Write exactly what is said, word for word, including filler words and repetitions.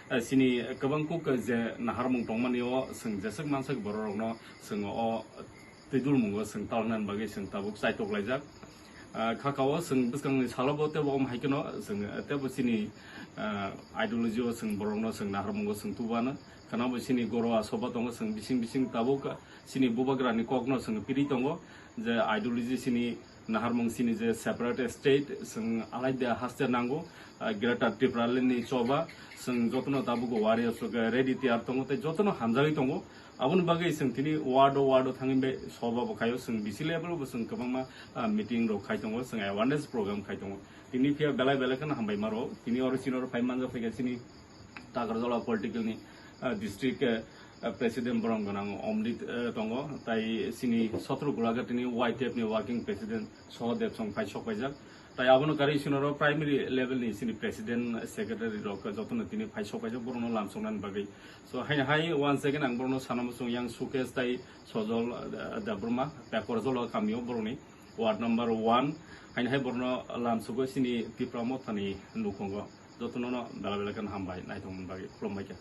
Eh, chini kwbang kuk je naharmung tongmani o chwng jeswk manswk borok rokno chwng o twidulmungo chwng talnani bagwi chwng tabuk chaitok laijak. Ah, khakao chwng bwskangni salobo tebo om hai kheno chwng tebo chini, ah, ideology o chwng borokno chwng naharmungo chwng tubano. Khwnabo chini goro asoba tongo chwng bising bising tabuk chini bubagrani kokno chwng piri tongo je ideology chini naharmung chini je separate state chwng alaida haste nango, ah, Greater Tipraland ni choba chwng jotono tabuk warriors rok ready tiyar tongo tei jotono hamjagwi tongo. Aboni bagwi chwng tini ward o ward o thangwi bai soba bo khaio, chwng B C level bo chwng kwbangma, ah, meeting rok khai tongo, chwng awareness program khai tongo. Tini phiya belai belai kheno hambai maro. Tini oro chini oro phai manjak phaikha chini Takarjala political ni, ah, district, eh, eh, president borong gwnang Omrit, eh, tongo, tai chini sotro Golaghat ni Y T F ni working president Sohodev song phai sok paijak. Tai abono karwi chini oro primary level ni chini president secretary rok jotono tini phai sok paijak borokno lamsoknani bagwi. So, haino hai once again ang borokno sana muchung yang Sukesh tai Sojol, eh, Debbarma, Pekorzolo kamio borokni ward number one, haino hai borokno lamsogo chini Tipra Mothani nukhungo. Jotono no bela bela khe hambai naithokmani bagwi khulumbai kha.